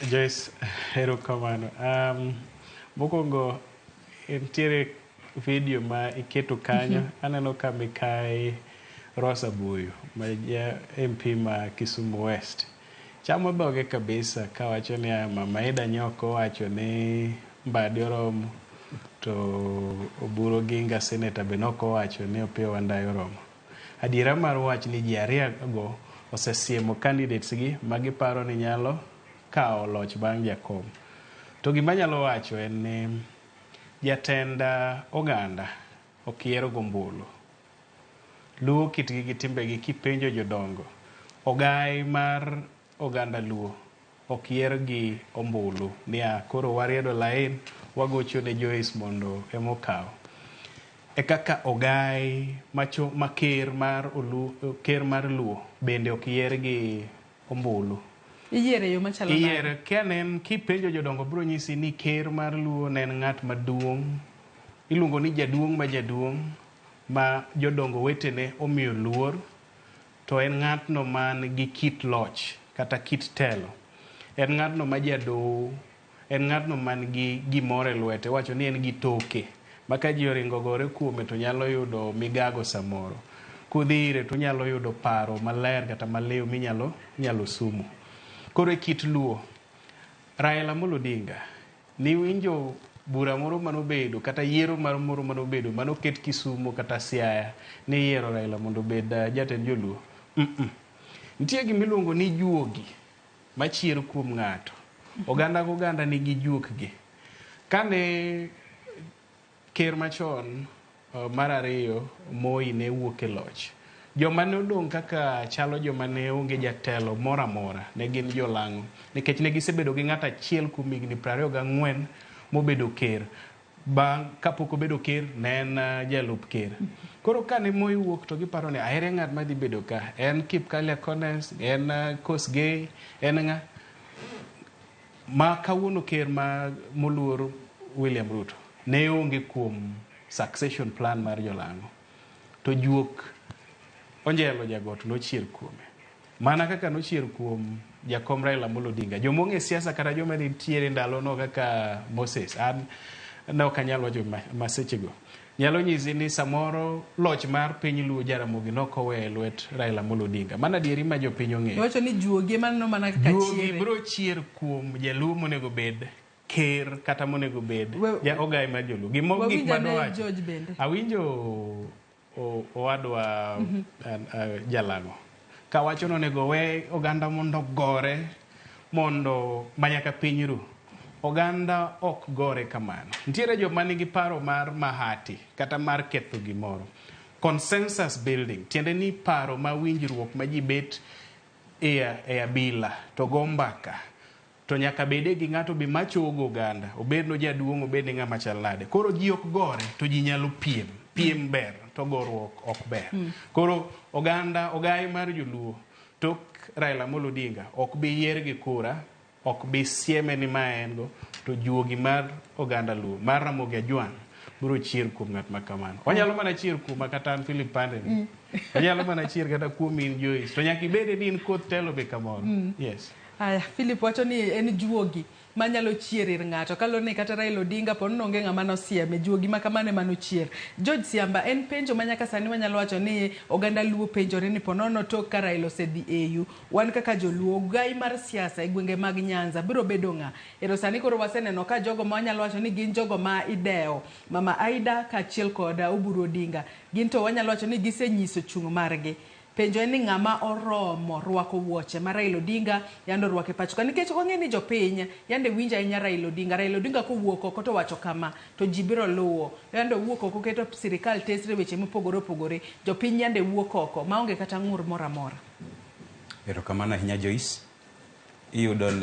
Joyce, erokamano. Mokwongo nitiere video ma iketo kanyo. Aneno ka Mikai Rosa Buyu ma ja MP ma Kisumu West chamo dhoge kabisa kawacho niya Mama Ida Nyoko owacho ni Mbadi oromo to Oburu Oginga senator be nok owacho ni Opiyo Wandayi oromo. Adiera mar wach ni ji ariyo go osesiemo candidates gi ma giparo ni nyalo kawo loch bang' jakom. To gima anyalo wacho en ni jatend oganda ok yier gombulu. Luwo kitgi gi timbegi kipenjo jodongo. Ogai mar oganda Luo ok yier gi ombulu niya koro wariedo lain wagocho ne Joyce mondo ema okaw. E kaka ogai macho ma ker mar olu, ker mar Luo bende ok yier gi ombulu. Iyiere e yo machalo nade? Iyiere kanen kipenjo jodongo biro nyisi ni ker mar Luo ne en ng'at maduong' iluongo ni jaduong' ma jaduong' ma jodongo wetene omiyo luor to en ng'atno man gi kit loch kata kit telo. En ng'atno ma jadoho, en ng'atno man gi gimoro e lwete, iwacho ni en gi toke ma ka ji oringo gore kuome to nyalo yudo migago samoro. Kudhi ire to unyalo yudo paro maler kata maliw minyalo nyalo sumo. Koro e kit Luo, Raila Amolo Odinga niwinjo bura moro manobedo kata yiero mar moro manobedo manoket Kisumo kata Siaya ni iyiero Raila mondo obed jatend joluo. Nitie gima iluongo ni juogi machier kuom ng'ato. Oganda goganda nigi juokgi. Kane ker machon mar ariyo Moi ne wuok e loch, joma ne odong' kaka chalo joma ne onge jatelo moro amora ne gin jolang'o nikech ne gisebedo gi ng'ato achiel kuom higni 24 mobedo ker. Bang' kapok obedo ker ne en jalup ker. Koro kane Moi wuok to giparo ni aere ng'at madhi bedo ka, en Kipkalya Kones, en Kosgei, en ng'a? Ma kawuono ker ma moluor William Ruto ne onge kuom succession plan mar jolang'o. To juok Onjelo Jagot nochier kuome. Mana kaka nochier kuom jakom Raila Amolo Odinga. Joma ong'e siasa kata joma nitiere ndalono kaka Moses, an ne ok anyal wacho masechego. Nyalo nyisi ni samoro loch mar piny Luo Jaramogi nok oweyo e lwet Raila Amolo Odinga. Mano adieri ma jopiny ong'eyo. Iwacho ni juogi ema neno mana kaka Juogi chiere. biro chier kuom jaluo monego bed ker kata monego bed ja ogai mar joluo. Gimo gik Wawinj ma ane dowacho. George bende. Awinjo owadwa Jalang'o kawacho ni onego we oganda mondo gore mondo manyaka piny ru. Oganda ok gore kamano. Nitiere joma nigi paro mar mahati kata mar ketho gimoro. Consensus building tiende ni paro ma winjruok ma ji bet e abila to go mbaka to nyaka bede gi ng'ato be machogo oganda obed no jaduong' obed ni ng'ama chal nade. Koro ji ok gore to ji nyalo piem. Piem ber to goruok ok ber. Koro oganda ogai mar joluo tok Raila Amolo Odinga ok bi yier gi kura, ok bi sieme ni ma en go, to juogi mar oganda Luo mar Ramogi Ajwang' biro chier kuom ng'at ma kamano. Onyalo mana chier kuoma kata an Philip Pande ni. Onyalo mana chier kata kuom in Joyce. To nyaka ibede ni in koth telo be kamoro. Yes. Aya, Philip wacho ni en juogi manyalo chier ir ng'ato kaluwore ni kata Raila Odinga po ni onge ng'ama nosieme, juogi ma kamano ema nochier. George Siamba, en penjo ma nyaka sani wanyalo wacho ni oganda Luo penjore ni po nono tok ka Raila osedhi AU, wan kaka joluo, ogai mar siasa e gwenge mag Nyanza biro bedo ng'a? Ero sani koro waseneno ka jogo ma wanyalo wacho ni gin jogo ma idewo, Mama Aida kaachiel kod Oburu Odinga, gin to wanyalo wacho ni gisenyiso chung' margi. Penjo en ni ng'ama oromo rwako wuoche ma Raila Odinga yande orwako e pacho ka nikech wang'e ni jopiny yande winjo ahinya Raila Odinga. Raila Odinga kowuok oko to owacho kama to ji biro luwo. Yande owuok oko oketo sirikal tesre weche mopogore opogore. Jopiny yande wuok oko maonge kata ng'ur moro amora. Erokamano ahinya Joyce. Iyudo ni